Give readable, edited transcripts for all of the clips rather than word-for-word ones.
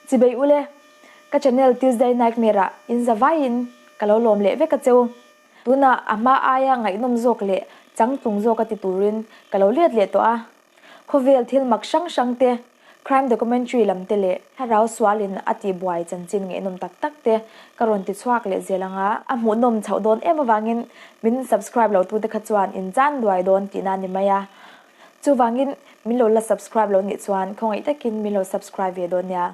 Chibei ule, ka channel Tuesday Nightmare ah in za vaiin ka lo lawm leh vek a cheu. Tunah a hma aia ngaihnawm zawk leh changtlung zawk a ti turin ka lo let leh tawh a. Khawvel thil mak hrang hrang te, crime documentary lam te leh thlarau sualin a tihbuai chanchin ngaihnawm tak tak te ka rawn ti chhuak leh zel ang a. A hmuhnawm chhoh dawn em avangin min subscribe lo tute kha chuan in chan duai dawn tihna a ni mai a. Chuvangin min lo la subscribe lo nih chuan khawngaih takin min lo subscribe ve dawn nia.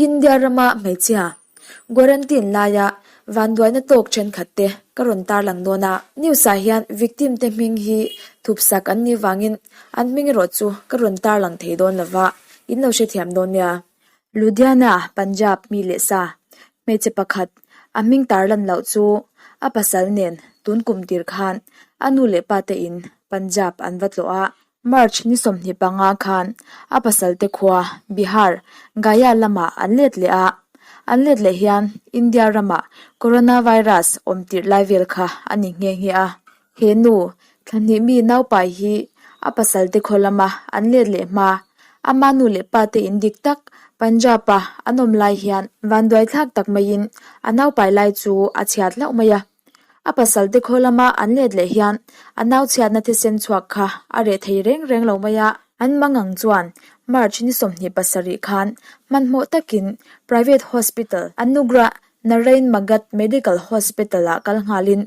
India rama hmeichhia quarantine laia vanduaina tawk thenkhat te ka rawn tarlang dawn a. News ah hian victim te hming hi thupsak an nih vangin an hming erawh chu ka rawn tarlang thei dawn lova, in lo hrethiam dawn nia. Ludhiana, Punjab mi leh sa, hmeichhe pakhat a hming tarlan loh chu a pasal nen tun kum tir khan a nu leh pa te in Punjab an va tlawh a. March ni 25 khan a pasal te khua Bihar, Gaya lamah an let leh a, an let leh hian India ramah coronavirus awm tirh lai vel kha a ni nghe nghe a. He nu, thla hnih mi naupai hi a pasal te khaw lama an let leh hma, ama nu leh pa te in dik tak Punjab-a an awm lai hian vanduai thlak tak maiin a naupai lai chu a chhiat hlauh mai a. A pasal te khaw lama an let leh hian a nau chhiatna thisen chhuak kha a reh thei reng reng lo mai a. An mangang chuan March ni 27 khan hmanhmawh takin Private Hospital Anugrah Narain Magat Medical Hospital-ah kal nghalin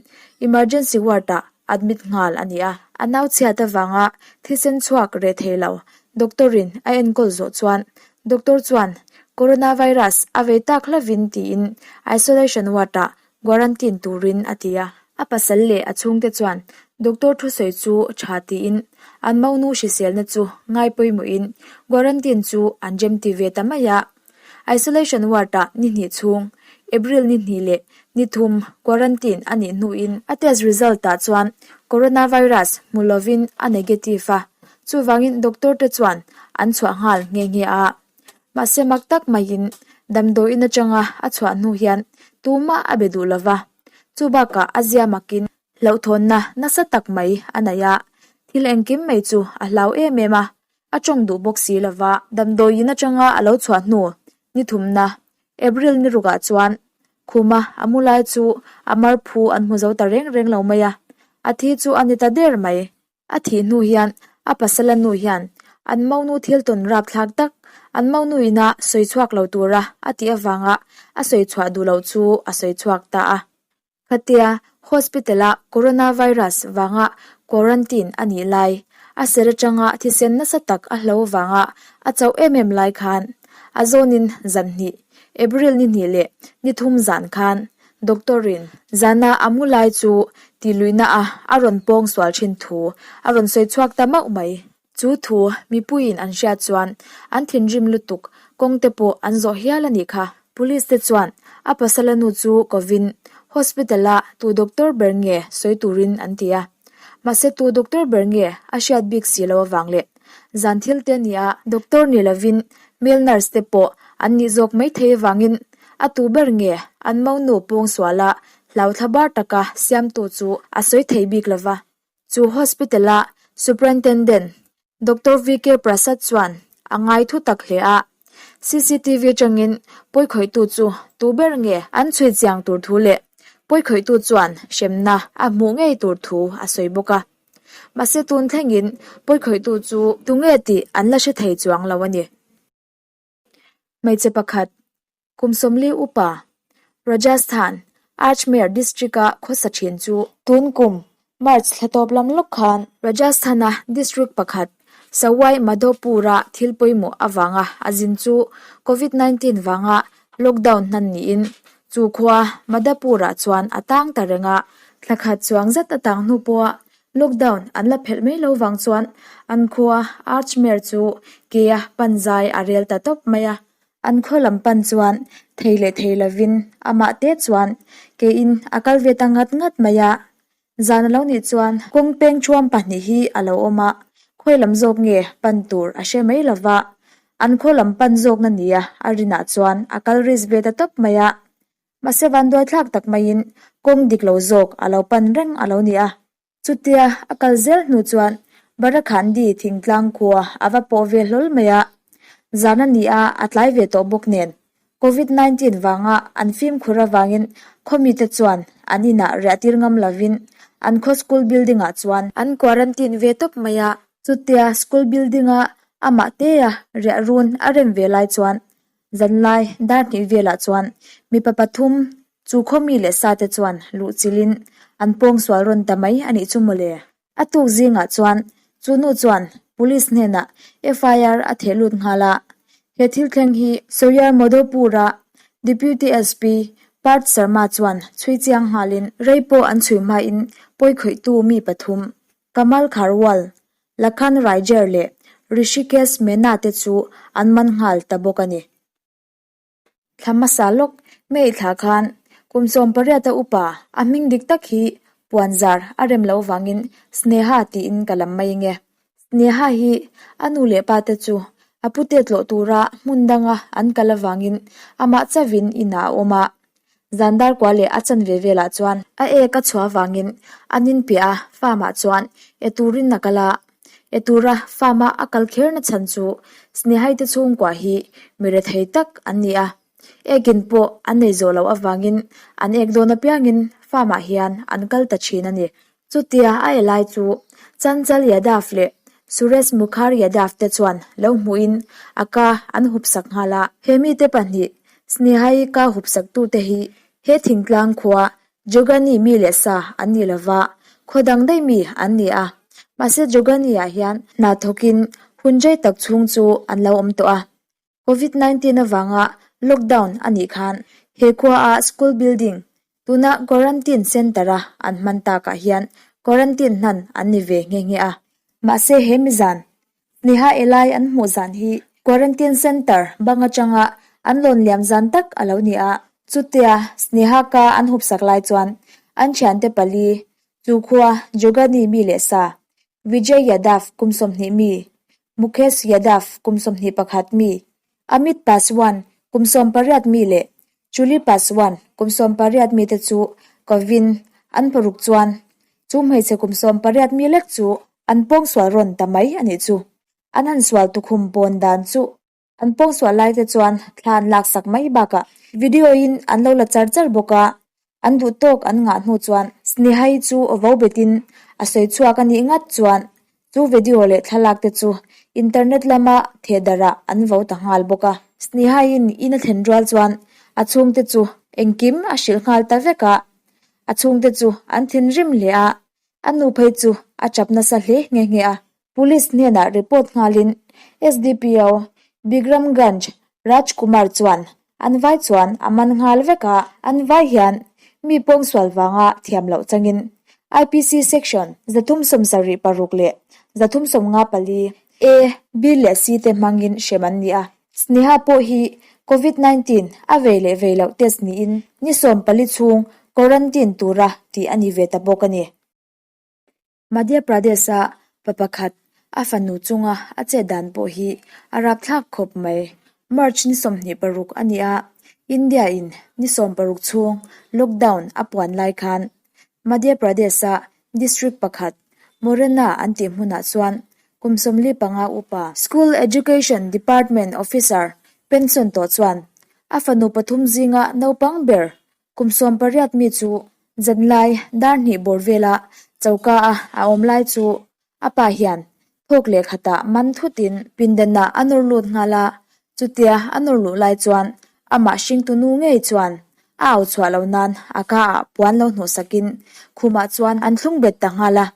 Emergency Ward-ah admit nghal a ni a. A nau chhiat avanga thisen chhuak reh thei lo doctor-in a enkawl zawh chuan doctor chuan Coronavirus a vei tak hlavin tiin Isolation Ward-ah quarantine turin a ti a. A pasal leh a chhungte chuan doctor thusawi chu tha tiin an monu hriselna chu ngai pawimawhin quarantine chu an remti ve ta mai a. Isolation ward-ah ni hnih chhung, April ni hnih leh ni thum quarantine a nih hnuin a test result-ah chuan coronavirus hmu lovin a negative a, chuvangin doctor te chuan an chhuah nghal nghe nghe a. Mahse mak tak maiin damdawiin atanga a chhuah hnu hian tumah a be duh lova, chubakah a zia makin hlauhthawnna nasa tak mai a nei a, thil engkim mai chu a hlau em em a. A tawng duh bawk si lova, damdawiin atanga a lo chhuah hnu ni thumna, April ni rukah chuan khuma a mu lai chu a mar phu an hmu zo ta reng reng lo mai a, a thi chu a ni ta der mai. A thih hnu hian a pasala nu hian an monu thil tawn rapthlak tak an monu ina sawi chhuak lo tura a tih avanga a sawi chhuah duh loh chu a sawi chhuak ta a. Khatia hospital-a coronavirus vanga quarantine a nih lai, a ser atanga thisen nasa tak a hlo vanga a chauh em em lai khan a zawnin zan hnih, April ni hnih leh ni thum zan khan doctor-in zana a mu lai chu tihluihna a a rawn pawng sual thin thu a rawn sawi chhuak ta mauh mai. Chu thu mipuiin an hriat chuan an thinrim lutuk kawng te pawh an zawh hial a nih kha. Police te chuan a pasala nu chu kovin hospital a tu doctor ber nge sawi turin an ti a. Mahse tu doctor ber nge a hriat bik si lo avang leh zan thil te nia doctor ni lovin male nurse te pawh an nih zawk mai thei avangin a tu ber nge an monu pawngsuala hlauthla bar taka siamtu chu a sawi thei bik lova. Chu hospital-a Superintendent Doctor VK Prasad chuan a ngai thu tak hle a, CCTV atangin pawikhawihtu chu tu ber nge an chhui chiang tur thu leh pawikhawihtu chuan hremna a hmuh ngei tur thu a sawi bawk a. Mahse tun thlengin pawikhawihtu chu tu nge tih an la hre thei chuang lo a ni. Hmeichhe pakhat, kum 40 upa, Rajasthan, Ajmer district-a khawsa thin chu tun kum March thla tawp lam lawk khan Rajasthan-a district pakhat Sawai Madhopur-a thil pawimawh avanga a zin chu Covid 19 vanga lockdown hnan niin chu khua Madhapur-ah chuan a tang ta reng a. Thla khat chuang zet a tang hnu pawha Lockdown an la phelh mai lo vang chuan an khua Ajmer chu kea pan zai a rel ta tawp mai a. An khaw lam pan chuan thei leh thei lovin amah te chuan keiin a kal ve ta ngat ngat mai a. Zan a lo nih chuan kawng peng thuam pahnih hi a lo awm a, khawi lam zawk nge pan tur a hre mai lova. An khaw lam pan zawkna nia a rinah chuan a kal risk ve ta tawp mai a. Mahse vanduaithlak tak maiin kawng dik lo zawk a lo pan reng a lo ni a. Chutia a kal zel hnu chuan Barakhandi thingtlang khua a va pawh ve hlawl mai a. Zan a ni a, a tlai ve tawh bawk nen. Covid 19 vanga an fimkhur avangin khawmite chuan an inah riah tir ngam lovin an khaw school building ah chuan an quarantine ve tawp mai a. Chutia school building a amah tea riah run a rem ve lai chuan zanlai dar hnih velah chuan mipa pathum chu khawmi leh sa te chuan luh chilhin an pawngsual rawn ta mai a nih chu mawle. A tuk zingah chuan chu nu chuan Police hnenah FIR a theh lut nghal a, he thil thleng hi Sawiyar Madhopur-a Deputy SP Parth Sharma chuan chhui chiang nghalin rei pawh an chhui hmain pawi khawihtu mi pathum Kamal Kharwal, Lakhan Raijer leh Rishikesh Mena te chu an man nghal ta bawk a ni. Thla hmasa lawk May thla khan kum 18 a upa a hming dik tak hi puanzar a rem loh vangin Sneha tiin ka lam mai nge. Sneha hi a nu leh pa te chu a pute tlawh tura hmun danga an kal avangin amah chavin inah a awm a. Zan dar kua leh a chanve velah chuan a ek a chhuah avangin an inpiah a farm ah chuan e turin a kal a. E tura farm a a kal kher na chhan chu Snehai te chhungkua hi mi rethei tak an ni a. Ekin pawh an nei zawh loh avangin an ek dawn apiangin farm ah hian an kal ta thin a ni. Chutia a e lai chu Chanchal Yadav leh Suresh Mukhar Yadav te chuan lo hmuhin a ka an hupsak nghal a. He mite pahnih Snehai ka hupsaktute hi he thingtlang khua Jogani mi leh sa an ni lova, khaw dang daih mi an ni a. Mahse Jogani-ah hian hna thawkin hun rei tak chhung chu an lo awm tawh a. Covid 19 avanga lockdown a nih khan he khuaah school building tuna quarantine centre a an hman takah hian quarantine hnan an ni ve nghe nghe a. Mahse he mizan Sneha Elai an hmuh zan hi quarantine centre bang atanga an lawn liam zan tak a lo ni a. Chutia Sneha ka an hupsak lai chuan an thiante pali chu khua Jogani mi leh sa Vijay Yadav kum 20 mi Mukesh Yadav kum 21 mi, Amit Paswan kum 18 mi leh Chuli Paswan kum 18 mi te chu kovin an paruk chuan chu hmeichhe kum 18 mi lek chu an pawngsual rawn ta mai a nih chu. An han sual tukhum pawn dan chu An pawngsual lai te chuan thla an laksak mai bakah video in an lo la char char bawk a, an duh tawk an ngah hnu chuan Snehai chu vo betin a sawi chhuak a nih ngat chuan chu video leh thlalak te chu internet lama thehdarh ah an vo ta nghal bawk a. Snehaiin in a thlen rual chuan a chhungte chu engkim a hrilh nghal ta vek a, a chhungte chu an thinrim hle a, a nu phei chu a tap nasa hle nghe nghe a. Police hnenah report nghalin SDPO Bikramganj Raj Kumar chuan an vai chuan a man nghal vek a, an vai hian mi pawngsual vanga thiam loh changin IPC section 376 leh 354, A, B leh C te hmangin hrem an ni a. Sneha pawh hi Covid 19 a vei leh vei loh test niin ni 14 chhung quarantine tura tih a ni ve ta bawk a ni. Madhya Pradesh-a pa pakhat a fanu chunga a chet dan pawh hi a rapthlak khawp mai. March ni 26 a ni a, India-in ni 16 chhung lockdown a puan lai khan Madhya Pradesh-a district pakhat Morena an tih hmunah chuan kum 45 upa, School Education Department officer pension tawh chuan a fanu pathum zinga naupang ber Kum 18 mi chu zanlai dar hnih bawr vela choka a a awm lai chu a pa hian thawk leh khatah man thutin pindanah a nawr lut nghal a, chutia a nawr luh lai chuan amah hringtu nu ngei chuan a au chhuah lo nan a ka ah puan lo hnawh sakin khumah chuan an thlung bet ta nghal a.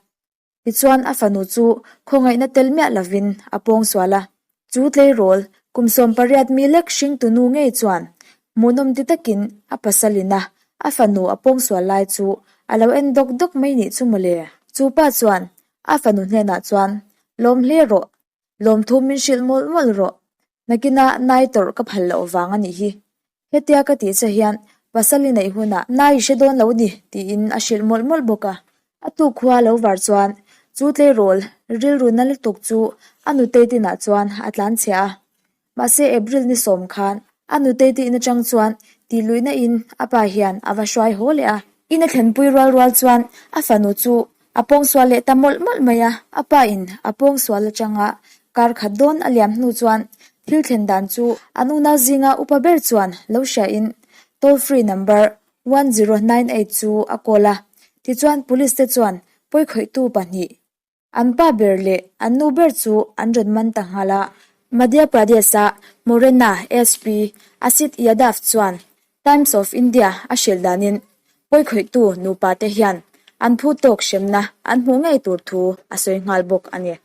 Tichuan a fanu chu khawngaihna tel miah lovin a pawng sual a. Chu tleirawl kum 18 mi lek hringtu nu ngei chuan hmuhnawm ti takin a pasalin a a fanu a pawng sual lai chu a lo en dawk dawk mai nih chu mawle. Chu pa chuan a fanu hnenah chuan lawm hle rawh, lawmthu min hrilh mawlh mawlh rawh, nakina nai tawrh ka phal loh vang a nih hi. Hetia ka tih che hian pasal i neih hunah nai i hre dawn lo ni tiin a hrilh mawlh mawlh bawk a. A tuk khua lo var chuan chu tleirawl rilru na lutuk chu a nutei tinah chuan a tlan chhia a. Mahse April ni sawm khan a nutei tihna chang chuan tih luihna in a pa hian a va hruai haw leh a. In a thlenpui rual rual chuan a fanu chu a pawngsual leh ta mawlh mawlh mai a. A pa in a pawngsual atanga kar khat dawn a liam hnu chuan. Thil thlen dan chu an unau zinga upa ber chuan lo hriain toll free number 1098 chu a call a, tichuan police te chuan pawikhawihtu pahnih An pa ber leh an nu ber chu an rawn man ta nghal a. Madhya Pradesh-a Morena SP Asit Yadav chuan Times of India a hrilh danin pawikhawihtu nupa te hian an phu tawk hremna an hmuh ngei tur thu a sawi nghal bawk a ni.